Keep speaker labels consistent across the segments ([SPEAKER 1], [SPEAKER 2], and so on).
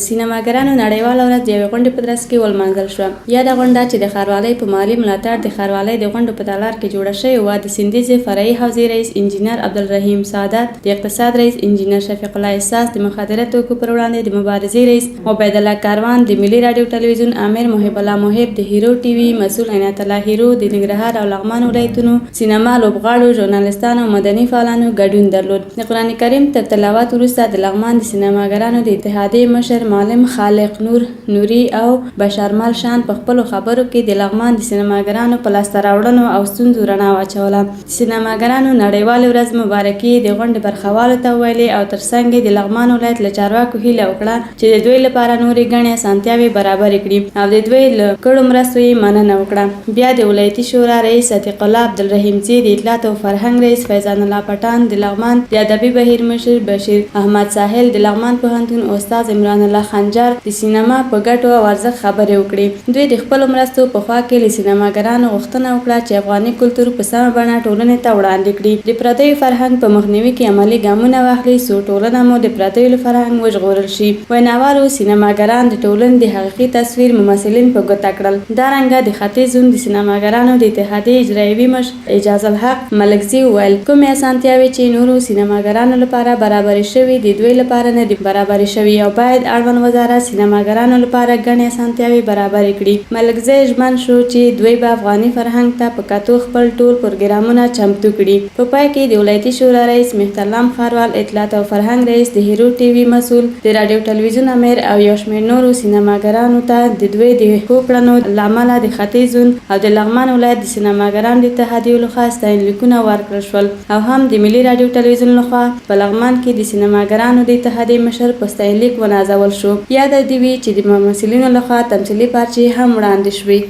[SPEAKER 1] سینماګرانو نړیواله ورځ د یوې غونډې په ترڅ کې ولمانځل شوه. یاده غونډه چې د ښاروالۍ په مالي ملاتړ د ښاروالۍ د غونډو په تالار کې جوړه شوې وه، د سیندیزې فرعي حوزې رئیس انجینر عبدالرحیم سعادت، د اقتصاد رئیس انجینر شفیق الله احساس، د مخدره توکو پر وړاندې د مبارزې رئیس عبیدالله کاروان، د ملي راډیو ټلویزیون امیر محب الله محب، د هیرو ټي وي مسؤل عنایت الله هیرو، د ننګرهار او لغمان ولایتونو سینما لوبغاړو، ژورنالستانو او مدني فعالانو ګډون درلود. د قرآن کریم تر تلاوت وروسته د لغمان د سینماګرانو د اتحادیې مشر معلم خالق نور نوري او بشرمل شان په خپلو خبرو کې د لغمان د سینماګرانو په لاسته راوړنو او ستونزو رڼا واچوله. د سینماګرانو نړیوالې ورځ مبارکي یې د غونډې برخوالو ته وویلې او تر څنګ یې د لغمان ولایت له چارواکو هیله وکړه چې د دوی لپاره نورې ګڼې اسانتیاوې برابرې کړي او د دوی له کړو مرستو یې مننه وکړه. بیا د ولایتي شورا رئیس عتیق الله عبدالرحیمزي، د اطلاعاتو او فرهنګ رئیس فیضان الله پټان، د لغمان د ادبي بهیر مشر بشیر احمد ساحل، د لغمان پوهنتون استاد عمران الله خنجر د سینما په ګټو او ارزښت خبرې وکړې. دوی د خپلو مرستو په خوا کې له سینماګرانو غوښتنه وکړه چې افغاني کلتور په سمه بڼه ټولنې ته وړاندې کړي، د پردیو فرهنګ په مخنیوي کې عملي ګامونه واخلي څو ټولنه مو د پردیو له فرهنګ وژغورل شي. ویناوالو سینماګران د ټولنې د حقیقي تصویر ممثلین په ګوته کړل. دارنګه د ختیځ زون د سینماګرانو د اتحادیې اجرایوي مشر اعجاز الحق ملکزي وویل، کومې اسانتیاوې چې نورو سینماګرانو لپاره برابرې شوي، د دوی لپاره نه دي برابرې شوي او باید اړوند وزارت سینماګرانو لپاره ګڼې اسانتیاوې برابرې کړي. ملکزی ژمن شو چې دوی به افغاني فرهنګ ته په کتو خپل ټول پروګرامونه چمتو کړي. په پای کې د ولایتي شورا رئیس، مهترلام ښاروال، اطلاعات او فرهنګ رئیس، د هیرو ټي وي مسؤل، د راډیو ټلویزیون امر او یو شمېر نورو سینماګرانو ته د دوی د ښو کړنو له امله د ختیځ زون او د لغمان ولایت د سینماګرانو د اتحادیو لخوا ستاینلیکونه ورکړل شول او هم د ملي راډیو ټلویزیون لخوا په لغمان کې د سینماګرانو د اتحادیې مشر په ستاینلیک ونازول شو. یاده دې وي چې د ممثلینو لخوا تمثیلي پارچې هم وړاندې شوې.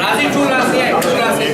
[SPEAKER 2] راځي، ټول راسي، ټول راسي.